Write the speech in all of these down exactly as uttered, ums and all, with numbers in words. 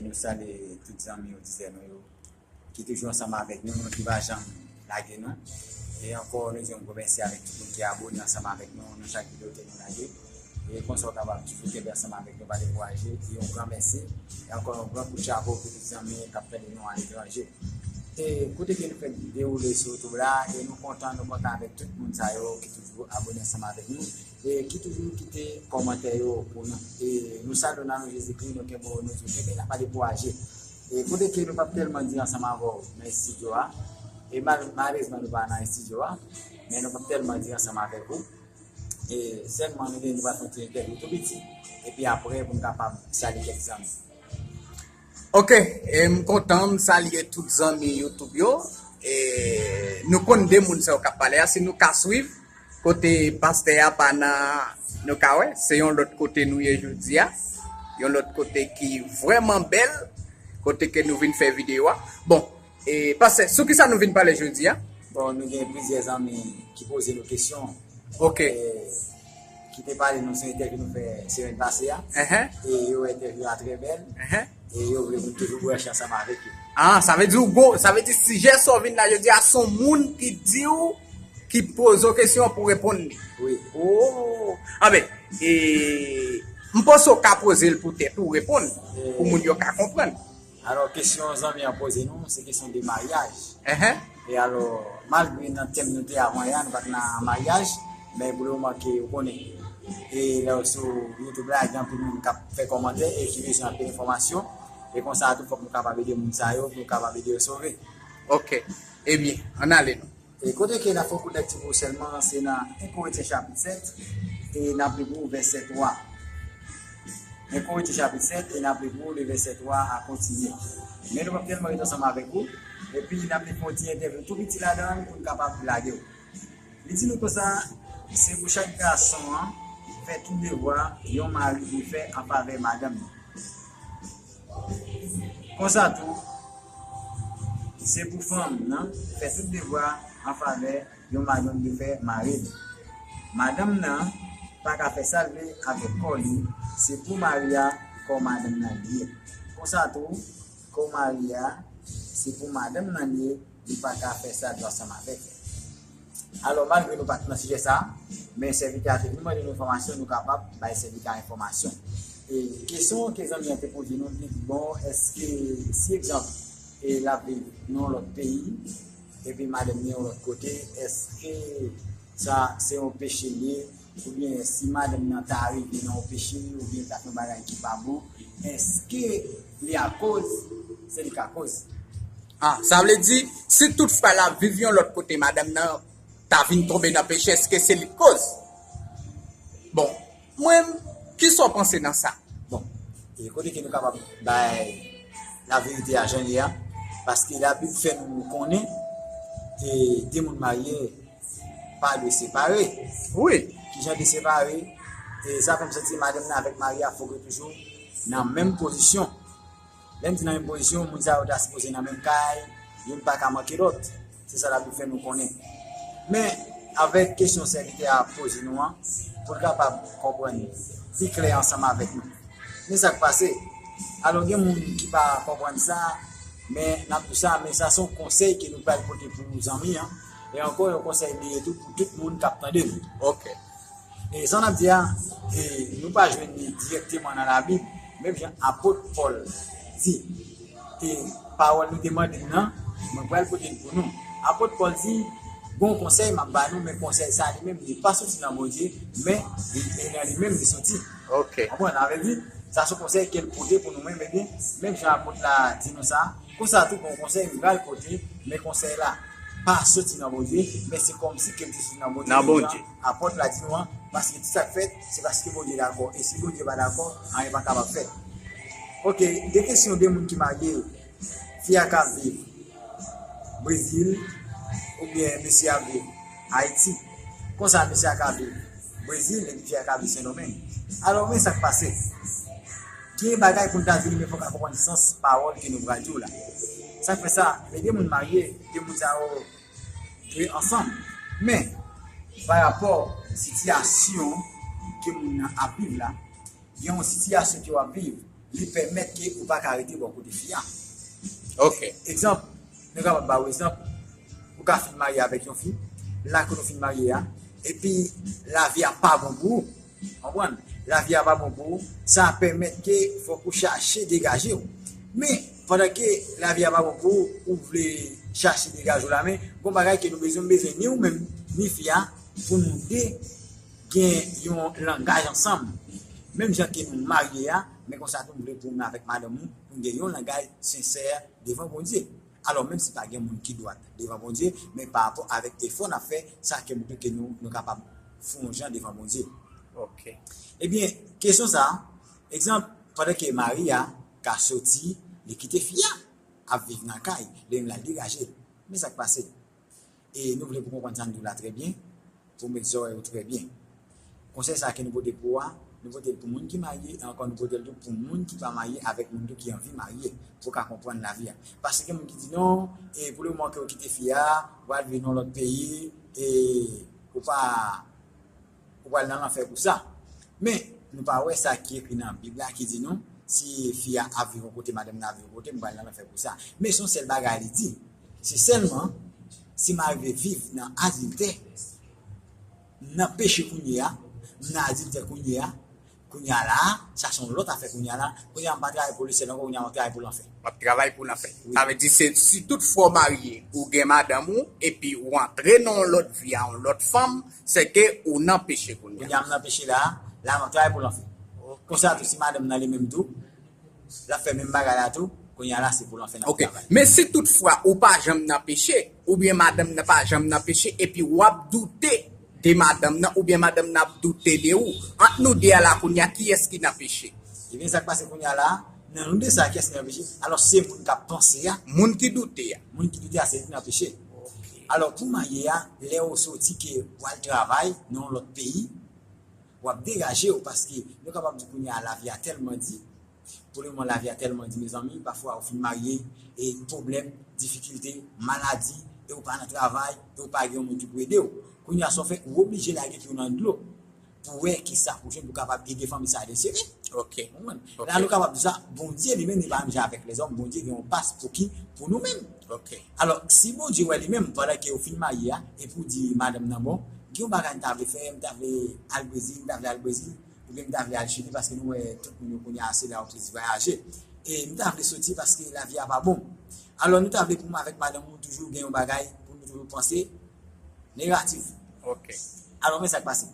Nou salye tout zanmi oditè nou yo ki toujou ansanm avèk nou, nou ki pa janm lage nou. E ankò, nou di yon gwo mèsi avèk tout moun ki abone ansanm avèk nou nan chak videyo ke nou lage. E konsa w kapab toujou kenbe ansanm avèk nou, pa dekouraje. E yon gran mèsi. E ankò yon gran kout chapo pou tout zanmi k ap tande nou aletranje. E kote ke nou fèk dewoule sou YouTube la, e nou kontan, nou kontan avèk tout moun sa yo ki toujou abone ansanm avèk nou, e ki toujou kite kòmantè yo pou nou. E nou salye w nan non Jezikri, nou kenbe w, nou di w kenbe la, pa dekouraje. E kote ke nou p ap tèlman di ansanm avè w nan estidyo a, e mal-, malerezman nou pa nan estidyo a, men nou p ap tèlman di ansanm avèk ou. E sèlman nou gen, nou pral fè yon ti entèvyou tou piti, epi apre pou n kapab salye kèk zanmi. Ok, e m kontan, m salye tout zanmi YouTube yo. E nou konn de moun sa yo k ap pale a, si nou ka swiv, kote pastè a pa nan, nou ka wè, se yon lòt kote nou ye jodi a. Yon lòt kote ki vrèman bèl, kote ke nou vin fè videyo a. Bon, e pastè, sou kisa nou vin pale jodi a? Bon, nou gen plizyè zanmi ki poze nou kesyon. Ok. E, ki te pale nou sou entèvyou nou fè semèn pase a. Enhen. E yo wè entèvyou a trè bèl. Enhen. E yo vle pou n toujou branche ansanm avèk yo. Ah, sa vle di ou go, sa vle di sijè sa w vin la jodi a, se yon moun ki di w, ki poze w kesyon an pou w reponn li. Wi. Oh. Anben, e, m panse w ka poze l pou tèt ou, reponn, pou moun yo ka konprann. Alò, kesyon zanmi an poze nou, se kesyon de maryaj. Enhen. E alò, malgre nan tèm nou te avanyè a, nou pa t nan maryaj, men pou le moman ke ou konnen. E lè w sou YouTube la, gen anpil moun k ap fè kòmantè e ki bezwen anpil enfòmasyon. E konsa tou, fòk nou kapab ede moun sa yo, pou nou kapab ede yo sove. Ok. Ebyen, ann ale non. E kote ke n ap fè yon kout lèkti pou ou sèlman, se nan en Korentyen chapit sèt, e n ap li pou ou vèsè twa. En Korentyen chapit sèt, e n ap li pou ou le vèsè twa a kontinye. Men nou p ap tèlman ret ansanm avèk ou, epi n ap li fè yon ti entèvyou tou piti ladan l pou n kapab lage w. Li di nou konsa, se pou chak gason an fè tout devwa yon mari dwe fè an favè madanm li. Konsa tou, se pou fanm nan fè tout devwa an favè yon madanm dwe fè mari l. Madanm nan pa ka fè sa l vle avèk kò li, se pou mari a kò madanm nan li ye. Konsa tou, kò mari a, se pou madanm nan li ye, li pa ka fè sa l vle ansanm avèk li. Alò, malgre nou pa t nan sijè sa a, men sèvitè a te vin mande nou enfòmasyon, nou kapab bay sèvitè a enfòmasyon. E kesyon ke zanmi an te poze nou, li di, bon, èske, si egzanp, e l ap viv nan yon lòt peyi, epi madanm li yon lòt kote, èske sa se yon peche li ye? Oubyen si madanm nan ta rive nan yon peche, oubyen ta fè yon bagay ki pa bon, èske li akoz? Se li k akoz. Ah, sa vle di, si tout fwa l ap viv yon lòt kote, madanm nan ta vin tonbe nan peche, èske se li k koz? Bon, mwen, kisa w panse nan sa? Bon, e kote ke nou kapab bay laverite a jan l ye a? Paske Labib fè nou konnen, e de moun marye pa dwe separe. Wi. Kijan de separe? E sa fè m santi madanm nan avèk mari a fòk yo toujou nan menm pozisyon. Lè m di nan menm pozisyon, moun sa yo ta sipoze nan menm kay, youn pa ka manke lòt. Se sa Labib fè nou konnen. Men, avèk kesyon sèvitè a poze nou an, pou l kapab konprann pi klè ansanm avèk nou. Men sa k pase. Alò, gen moun ki pa konprann sa, men n ap di sa, men sa se yon konsèy ke nou pral pote pou zanmi an. E ankò, yon konsèy li ye tou pou tout moun k ap tande nou. Ok. E sa n ap di a, e nou pa jwenn li dirèkteman nan Labib, menm jan apot Pòl di, e pawòl nou te mande m nan, mwen pral pote l pou nou. Apot Pòl di, gon konsèy m ap ba nou, men konsèy sa li menm, li pa soti nan Bondye, men li, e nan li menm li soti. Ok. Konprann? Sa vle di, sa se konsèy ke l pote pou nou menm, ebyen, menm jan apot la di nou sa, konsa tou, gon konsèy m pral pote, men konsèy la pa soti nan Bondye, men se kòmsi ke l te soti nan Bondye. Nan Bondye. Apot la di nou an, paske tout sa k fèt, se paske Bondye dakò. E si Bondye pa dakò, anyen pa kapab fèt. Ok, de kesyon de moun ki marye, fi a ka viv Brezil, oubyen mesye a viv Ayiti. Konsa, mesye a ka viv Brezil, epi fi a ka viv Sendomeng. Alò, men sa k pase. Gen bagay pou n ta di li, men fòk n konprann sans pawòl ke nou pral di w la. Sa k fè sa, lè de moun marye, de moun sa yo dwe ansanm. Men, pa rapò sitiyasyon ke moun nan ap viv la, gen yon sitiyasyon ke w ap viv, li pèmèt ke ou pa ka rete bò kote fi a. Ok. Egzanp, nou kapab ba w egzanp, ou ka fin marye avèk yon fi, la ke nou fin marye a, epi lavi a pa bon pou ou. Konprann? Lavi a pa bon pou ou, sa pèmèt ke fòk ou chache degaje w. Men, pandan ke lavi a pa bon pou ou, ou vle chache degaje w la, men gon bagay ke nou bezwen, bezwen ni ou menm, ni fi a, pou nou de gen yon langaj ansanm. Menm jan ke nou marye a, men konsa tou m vle pou ou menm avèk madanm ou, pou n gen yon langaj sensè devan Bondye. Alò, menm si pa gen moun ki dwat devan Bondye, men pa rapò avèk efò n ap fè, sa ke montre ke nou, nou kapab fè yon jan devan Bondye. Ok. Ebyen, kesyon sa, egzanp, pandan ke mari a ka soti, li kite fi a ap viv nan kay, li menm l al degaje l. Men sa k pase? E nou vle pou konprann sa n di w la trè byen, pou w met zòrèy ou trè byen. Konsèy sa ke nou pote pou ou a, nou pote l pou moun ki marye, e ankò nou pote l tou pou moun ki pa marye avèk moun tou ki anvi marye, pou w ka konprann lavi a. Paske gen moun ki di non, e pou le moman ke ou kite fi a, ou al viv nan lòt peyi, e ou pa ou pral nan lanfè pou sa. Men, nou pa wè sa ki ekri nan Bib la ki di nou, si fi a ap viv yon kote, madanm nan ap viv yon kote, nou pral nan lanfè pou sa. Men se yon sèl bagay li di, se sèlman, si m arive viv nan adiltè, m nan peche kounye a, m nan adiltè kounye a, kounye a la, sa se yon lòt afè kounye a la, kounye a m pa travay pou lesyèl ankò, kounye a m ap travay pou lanfè. W ap travay pou lanfè. Wi. Sa vle di se si tout fwa w marye, ou gen madanm ou, epi ou antre nan yon lòt vi a yon lòt fanm, se ke ou nan peche kounye a. Kounye a m nan peche la, la m ap travay pou lanfè. Konsa tou, si madanm nan li menm tou, l ap fè menm bagay la tou, kounye a la se pou lanfè n ap travay. Ok. Men si tout fwa ou pa janm nan peche, oubyen madanm nan pa janm nan peche, epi w ap doute de madanm nan, oubyen madanm nan ap doute de ou, ant nou de a la kounye a, kiyès ki nan peche? Ebyen, sa k pase kounye a la, nan nou de sa, kiyès ki nan peche? Alò, se moun k ap panse a. Moun ki doute a. Moun ki doute a, se li ki nan peche. Alò, pou marye a, lè ou soti ke w al travay nan yon lòt peyi, w ap degaje w, paske nou kapab di kounye a lavi a tèlman di, pou le moman lavi a tèlman di, mezanmi, pafwa ou fin marye, e pwoblèm, difikilte, maladi, e ou pa nan travay, e ou pa gen yon moun ki pou ede w. Kounye a sa w fè, ou oblije lage pye w nan dlo pou wè kisa pou jwenn pou kapab ede fanmi sa a desere. Ok. Konprann? Ok. La nou kapab di sa, Bondye li menm li pa menm jan avèk lèzòm, Bondye gen yon pas pou ki, pou nou menm. Ok. Alò, si Bondye wè li menm, pandan ke ou fin marye a, epi ou di madanm nan, bon, gen yon bagay m ta vle fè, m ta vle al Brezil, m ta vle al Brezil, oubyen m ta vle al Chili, paske nou wè tout moun yo kounye a se la yo plis vwayaje. E m ta vle soti paske lavi a pa bon. Alò, nou ta vle pou mwen avèk madanm ou toujou gen yon bagay pou nou toujou panse negatif. Ok. Alò, men sa k pase.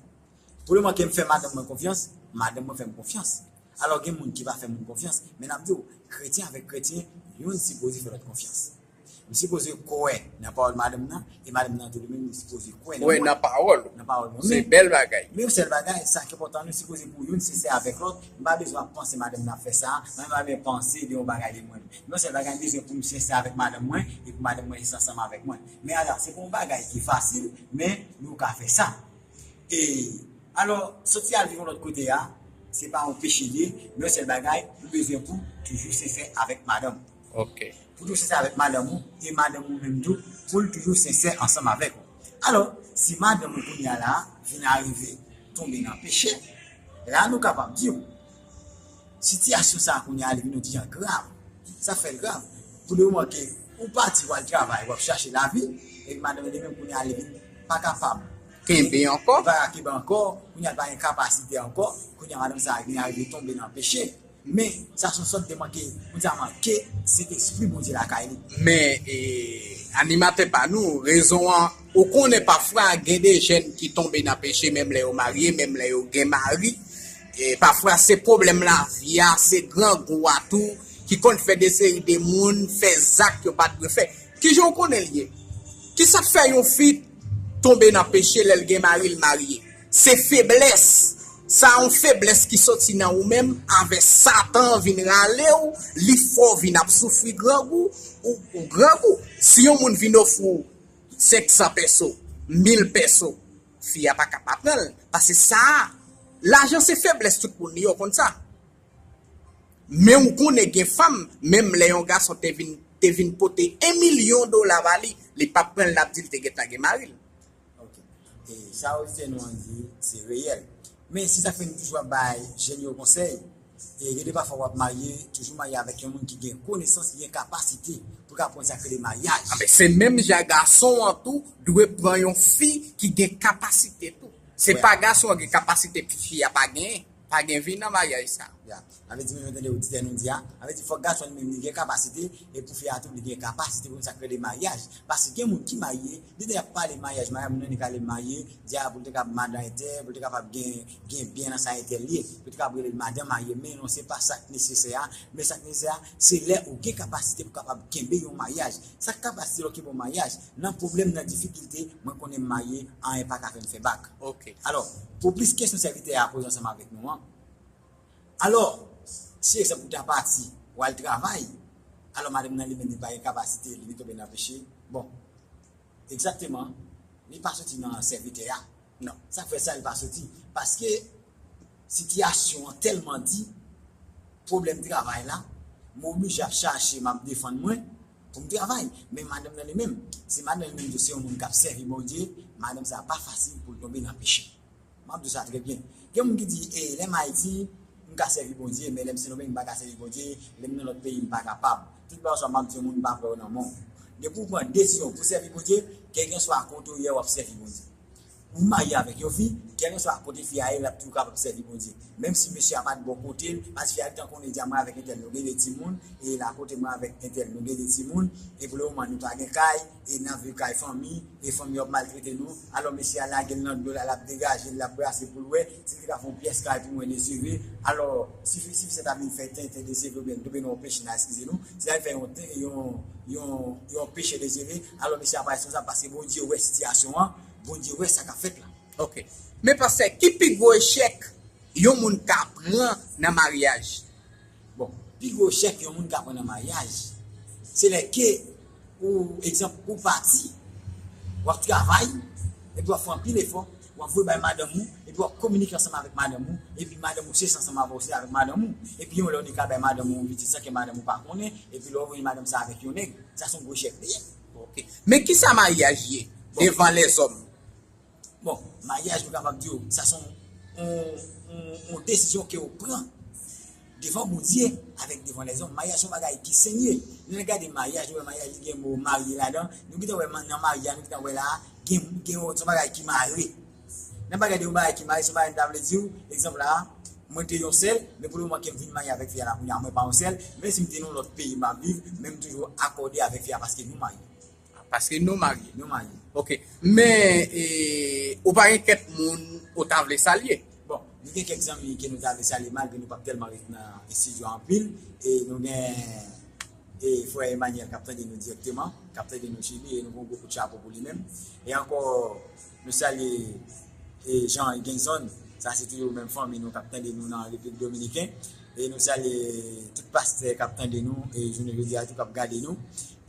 Pou le moman ke m fè madanm mwen konfyans, madanm mwen fè m konfyans. Alò, gen moun ki pa fè moun konfyans, men n ap di w, kretyen avèk kretyen, youn sipoze fè lòt konfyans. M sipoze kwè nan pawòl madanm nan, e madanm nan tou li menm, li sipoze kwè nan mwen. Kwè nan pawòl ou. Nan pawòl mwen. Se bèl bagay. Men yon sèl bagay, sa ki enpòtan, nou sipoze pou youn sensè avèk lòt. M pa bezwen ap panse madanm nan ap fè sa, mwen pa bezwen panse de yon bagay de mwen. Men yon sèl bagay, m bezwen pou m sensè avèk madanm mwen, e pou madanm mwen rete ansanm avèk mwen. Men ala, se pa yon bagay ki fasil, men nou ka fè sa. E, alò, soti al viv yon lòt kote a, se pa yon peche li ye, men yon sèl bagay, ou bezwen pou toujou sensè avèk madanm ou. Ok. Pou toujou sensè avèk madanm ou, e madanm ou menm tou, pou l toujou sensè ansanm avèk ou. Alò, si madanm ou kounye a la, vin arive tonbe nan peche, la nou kapab di w, sitiyasyon sa a kounye a, li vin yon ti jan grav. Sa fè l grav. Pou le moman ke ou pati, w al travay, w ap chache lavi, epi madanm li menm kounye a, li vin pa kapab kenbe ankò. Li pa ka kenbe ankò, kounye a, li pa gen kapasite ankò, kounye a, madanm sa a vin arive tonbe nan peche. Men, sa se yon sòt de manke, moun sa manke Sentespri Bondye lakay li. Men, e, animatè pa nou, rezon an, ou konnen pafwa gen de jèn ki tonbe nan peche, menm lè yo marye, menm lè yo gen mari. E pafwa se pwoblèm lavi a, se grangou a tou, ki konn fè de seri de moun fè zak yo pa t dwe fè. Kijan w konnen l ye? Kisa k fè yon fi tonbe nan peche lè l gen mari, l marye? Se feblès. Sa yon feblès ki soti nan ou menm, avè Satan vin rale w, li fè w vin ap soufri grangou, ou, ou grangou. Si yon moun vin ofri w senk san pèso, mil pèso, fi a pa ka pa pran l. Paske sa, lajan se feblès tout moun li, yo konn sa. Men ou konnen gen fanm, menm lè yon gason te vin, te vin pote en milyon dola ba li, li p ap pran l, l ap di l te gentan gen mari l. Ok. E sa oditè nou an di, se reyèl. Men se sa k fè nou toujou ap bay jèn yo konsèy. E gen de pafwa w ap marye, toujou marye avèk yon moun ki gen konesans, ki gen kapasite pou l ka pran sa k rele maryaj. Anben, se menm jan gason an tou dwe pran yon fi ki gen kapasite tou. Se pa gason an gen kapasite fi a pa genyen. Pa gen vi nan maryaj sa. Ya. Sa vle di, menm jan w tande oditè nou di a, sa vle di fòk gason li menm li gen kapasite, e pou fi a tou li gen kapasite pou sa k rele maryaj. Paske gen moun ki marye, depi y ap pale maryaj, maryaj, moun nan li ka ale marye, di a pou l te kapab madan entèl, pou l te kapab gen, gen byen nan sa entèl ye, pou l te kapab rele l madan marye, men non, se pa sa k nesesè a, men sa k nesesè a, se lè ou gen kapasite pou kapab kenbe yon maryaj. Sa k kapasite lè w kenbe yon maryaj, nan pwoblèm, nan difikilte, mwen konnen m marye, anyen pa ka fè m fè bak. Ok. Alò, pou plis kesyon sèvitè a poze ansanm avèk nou an, alò, si egzanp ou ta pati, w al travay, alò madanm nan li menm li pa gen kapasite, li, li tonbe nan peche. Bon, egzakteman, li pa soti nan sèvitè a. Non. Sa k fè sa, li pa soti. Paske sitiyasyon an tèlman di, pwoblèm travay la, m oblije ap chache, m ap defann mwen pou m travay. Men madanm nan li menm, si madanm li menm tou se yon moun k ap sèvi Bondye, madanm sa pa fasil pou l tonbe nan peche. M ap di w sa trè byen. Gen moun ki di, e, lè m Ayiti, m ka sèvi Bondye, men lè m Sendomeng, m pa ka sèvi Bondye, lè m nan lòt peyi, m pa kapab. Tout bagay sa, m ap di yon moun pa vle w nan men w. Men pou w pran desizyon pou w sèvi Bondye, kèlkenswa kote w ye, w ap sèvi Bondye. Ou marye avèk yon fi, kèlkenswa kote fi a ye, l ap toujou kapab sèvi Bondye. Menm si mesye a pa t bò kote l, paske fi a gentan konnen, di a mwen avèk entèl nou gen de timoun, e la kote mwen avèk entèl nou gen de timoun, e pou le moman nou pa gen kay, e n ap viv kay fanmi, e fanmi yo ap maltrete nou, alò mesye a lage l nan dlo la, l ap degaje l, l ap brase pou l wè, si l te ka fè yon pyès kay pou mwen deseve, alò si fi, si fi sa ta vin fè tenten deseve oubyen tonbe nan yon peche, n a eskize nou, si l al fè yon, yon, yon, yon peche deseve, alò mesye a pa responsab paske Bondye wè sitiyasyon an, Bondye wè sa k ap fèt la. Ok. Men pastè, ki pi gwo echèk yon moun ka pran nan maryaj? Bon, pi gwo echèk yon moun ka pran nan maryaj, se lè ke ou, egzanp, ou pati, w ap travay, epi w ap fè anpil efò, w ap voye bay madanm ou, epi w ap kominike ansanm avèk madanm ou, epi madanm ou chèche ansanm avè w, se avèk madanm ou, epi yon lè ou ni ka bay madanm ou yon pitit san ke madanm ou pa konnen, epi lè w voye madanm sa avèk yon nèg, sa se yon gwo echèk li ye. Ok. Men kisa maryaj ye devan lèzòm? Bon, maryaj, nou kapab di w, sa se yon, yon, yon, yon desizyon ke w pran devan Bondye avèk devan lèzòm. Maryaj se yon bagay ki senye. Lè n gade maryaj, nou wè maryaj li gen mo marye ladan. Nou gentan wè nan marye a, nou gentan wè la, gen, gen yon bagay ki mare. Nan bagay de yon bagay ki mare, se yon bagay m ta vle di w, egzanp la, mwen te yon sèl, men pou le moman ke m vin marye avèk fi a la kounye a, mwen pa yon sèl, menm si m te nan yon lòt peyi m ap viv, men m toujou akòde avèk fi a paske nou marye. Paske nou marye. Nou marye. Ok. Men, e, ou pa gen kèk moun ou ta vle salye? Bon, nou gen kèk zanmi ke nou ta vle salye, malgre nou p ap tèlman ret nan estidyo a anpil. E nou gen, e, frè Emmanuel k ap tande nou dirèkteman, k ap tande nou Chili, e nou gen yon gwo kout chapo pou li menm. E ankò, nou salye, e, Jean Higginson, sa se toujou menm fanmi nou k ap tande nou nan Repiblik Dominiken. E nou salye tout pastè k ap tande nou, e jounen jodi a tou k ap gade nou.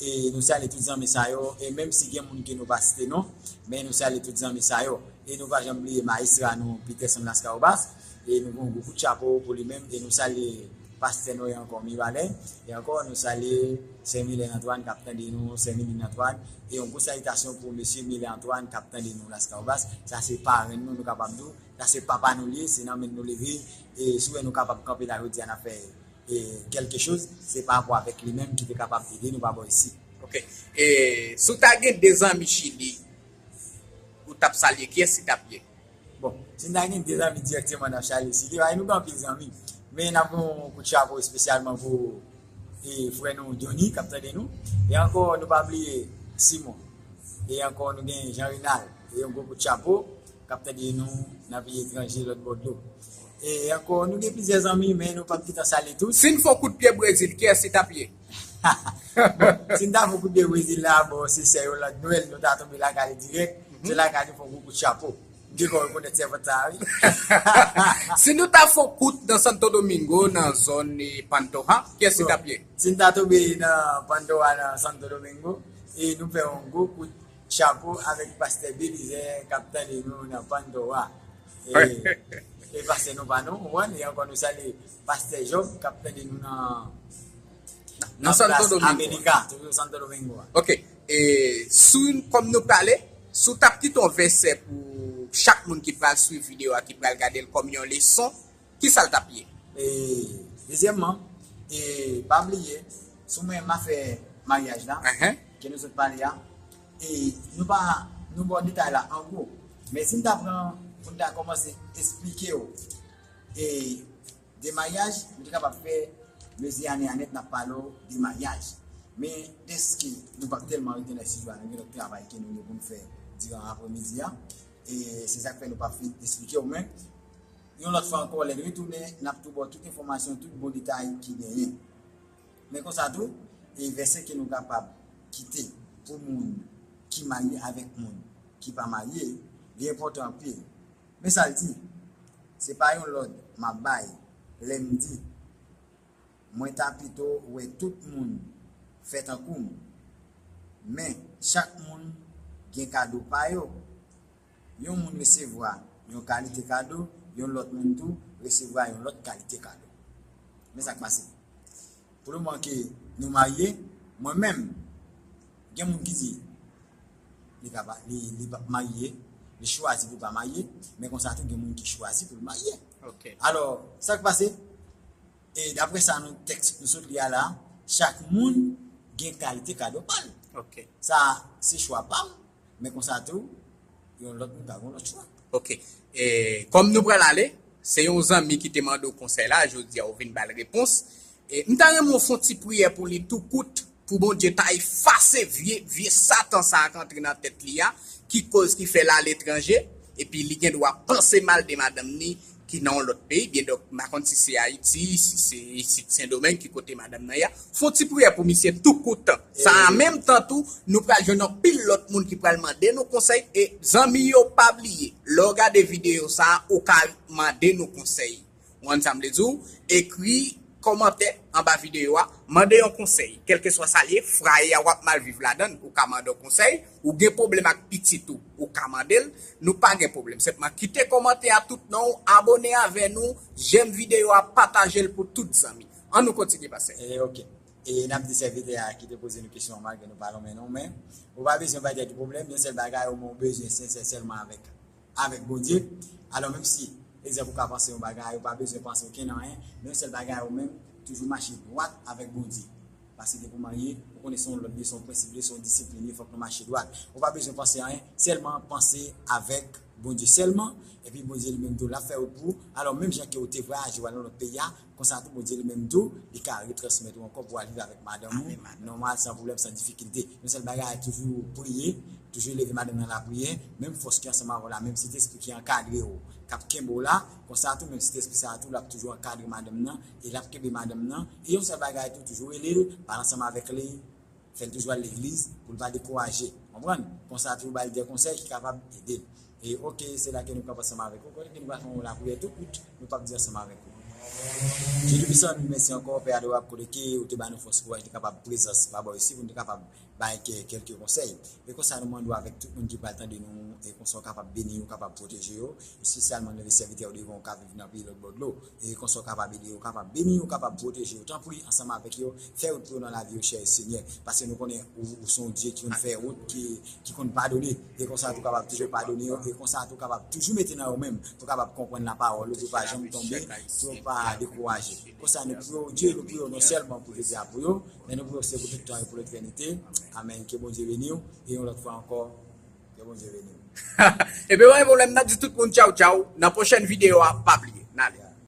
E nou salye tout zanmi sa yo, e menm si gen moun ke nou pa site non, men nou salye tout zanmi sa yo. E nou pa janm bliye mayestra nou, Peterson Lascahobas, e nou gen yon gwo kout chapo pou li menm, e nou salye pastè nou ankò Mibalè, e ankò nou salye sè Milen Antoine k ap tande nou, sè Milen Antoine, e yon gwo salitasyon pou mesye Milen Antoine k ap tande nou Lascahobas, sa se parenn nou, nou kapab di w, sa se papa nou li ye, se nan men nou leve, e si w wè nou kapab kanpe la jodi a n ap fè e, kèlke choz, se pa rapò avèk li menm ki te kapab ede nou pa bò isi. Ok. E, si w ta gen de zanmi Chili, ou t ap salye, kiyès li t ap ye? Bon, si n ta gen de zanmi dirèkteman n ap salye Chili, paske nou gen anpil zanmi. Men n ap gen yon kout chapo espesyalman pou, e, frè nou Johnny k ap tande nou. E ankò, nou pa bliye Simon. E ankò, nou gen Jean Renald. E yon gwo kout chapo k ap tande nou nan peyi etranje, lòt bò dlo. E ankò, nou gen plizyè zanmi, men nou p ap gentan salye tout. Si n fè yon kout pye Brezil, kiyès li t ap ye? Bon, si n ta fè yon kout pye Brezil la, bon, se sè yo Lòt Nwèl, nou ta tonbe lakay li dirèk. Se lakay li fè yon gwo kout chapo. M te konn rekonèt sèvant sa a, wi. Si nou ta fè yon kout nan Santo Domingo, nan zòn, e, Pantoja, kiyès li t ap ye? Si n ta tonbe nan Pantoja, nan Santo Domingo, e nou fè yon gwo kout chapo avèk pastè Belizaire k ap tande nou nan Pandora. E, e pastè nou pa nou, ou konprann? E ankò nou salye pastè Job k ap tande nou nan, nan Santo Domingo. Amerika, toujou Santo Domingo a. Ok. E sou, kòm nou pale, si w t ap kite yon vèsè pou chak moun ki pral swiv videyo a, ki pral gade l kòm yon leson, kisa l t ap ye? E, dezyèmman, e, pa bliye, sou mwen m a fè maryaj la, ke nou sot pale a, e nou pa, nou ba w detay la an gwo. Men si m ta pran, pou m ta kòmanse esplike w, e, de maryaj, m te kapab fè mezi ane a nèt n ap pale w de maryaj. Men dèske nou p ap tèlman rete nan estidyo a, nou gen lòt travay ke nou gen pou n fè diran apremidi a. E se sa k fè nou p ap fin esplike w, men yon lòt fwa ankò, lè n retounen, n ap tou ba w tout enfòmasyon, tout bon detay ki genyen. Men konsa tou, e vèsè ke nou kapab kite pou moun ki marye avèk moun ki pa marye, li enpòtan anpil. Men sa l di, se pa yon lòd m ap bay lè m di, mwen ta pito wè tout moun fè tankou m. Men, chak moun gen kado pa yo. Yon moun resevwa yon kalite kado, yon lòt moun tou resevwa yon lòt kalite kado. Men sa k pase. Pou le moman ke nou marye, mwen menm, gen moun ki di li pa, li, li p ap marye, li chwazi pou li pa marye, men konsa tou gen moun ki chwazi pou l marye. Alò, sa k pase? E daprè sa nou tèks nou sot li a la, chak moun gen kalite kado pa l. Sa se chwa pa m, men konsa tou, yon lòt moun ka gen yon lòt chwa. Ok. E, kòm nou pral ale, se yon zanmi ki te mande w konsèy la, jodi a ou vin ba l repons. E, m ta renmen w fè yon ti priyè pou li tou kout, pou Bondye ta efase vye, vye Satan sa a k antre nan tèt li a, ki koz ki fè l aletranje, epi li gen dwa panse mal de madanm ni ki nan yon lòt peyi, byen donk, m pa konn si se Ayiti, si se isit Sendomeng ki kote madanm nan ye a. Fè yon ti priyè pou misye tou kout. Sa an menm tan tou, nou pral jwenn anpil lòt moun ki pral mande nou konsèy, e zanmi yo, pa bliye, lè w gade videyo sa a, ou ka mande nou konsèy. Ou konprann sa m vle di w? Ekri kòmantè anba videyo a, mande yon konsèy. Kèlkeswa sa l ye, fwaye a w ap mal viv ladan l, ou ka mande yon konsèy. Ou gen pwoblèm ak pitit ou, ou ka mande l. Nou pa gen pwoblèm. Senpman kite kòmantè a, tout non w, abòne avè nou, jèm videyo a, pataje l pou tout zanmi. An nou kontinye, pastè. E, ok. E n ap di sèvitè a ki te poze nou kesyon an, malgre nou pa lonmen non, men ou pa bezwen bay tèt ou pwoblèm, yon sèl bagay, ou bezwen sensè sèlman avèk avèk Bondye. Alò, menm si, egzanp, ou ka panse yon bagay, ou pa bezwen panse okenn anyen, men yon sèl bagay, ou menm, toujou mache dwat avèk Bondye. Paske depi w marye, ou konnen se yon lòd leson, prensip leson, disiplin, fòk nou mache dwat. Ou pa bezwen panse anyen, sèlman panse avèk Bondye sèlman, epi Bondye li menm tou, l ap fè wout pou ou. Alò, menm jan ke ou te vwayaje w al nan lòt peyi a, konsa tou, Bondye li menm tou, li ka retransmèt ou ankò pou w al viv avèk madanm ou, nòmal, san pwoblèm, san difikilte. Yon sèl bagay, toujou priye, toujou leve madanm nan lapriyè, menm fòs ki ansanm avè w la, menm Sentespri ki ankadre w, k ap kenbe w la, konsa tou, menm Sentespri sa a tou, l ap toujou ankadre madanm nan, e l ap kenbe madanm nan. E yon sèl bagay tou, toujou rele l, pale ansanm avèk li, fè l toujou al legliz pou l pa dekouraje. Konprann? Konsa tou, ba l de konsèy ki kapab ede l. E oke, se la ke nou kanpe ansanm avèk ou. Kote ke nou pral fè yon lapriyè tou kout, nou p ap di ansanm avèk ou. Dye Toupisan, nou mèsi ankò, Pè adorab, kote ke ou te ba nou fòs, kouraj, nou te kapab prezans, pa bò isi, pou nou te kapab bay kè-, kèlke konsèy. E konsa, nou mande w avèk tout moun ki pral tande nou, e konsa w kapab beni yo, kapab pwoteje yo, espesyalman lè sèvitè w devan w ka viv nan peyi lòt bò dlo. E konsa w kapab ede yo, kapab beni yo, kapab pwoteje yo. Tanpri, ansanm avèk yo, fè wout pou yo nan lavi yo, chè Senyè. Paske nou konnen ou, ou se yon Dye ki konn fè wout, ki, ki konn padone. E konsa tou kapab toujou padone yo, e konsa tou kapab toujou mete nan yo menm, pou kapab konprann lapawòl ou, pou yo pa janm tonbe, pou yo pa dekouraje. Konsa nou priye w, Dye, nou priye w non sèlman pou jodi a pou yo, men nou priye w se pou tout tan e pou letènite. Amèn. Ke Bondye beni w, e yon lòt fwa ankò, ke Bondye beni w. Ebyen, pa gen pwoblèm, n ap di tout moun tchaw, tchaw. Nan pwochèn videyo a, pa bliye, n ale.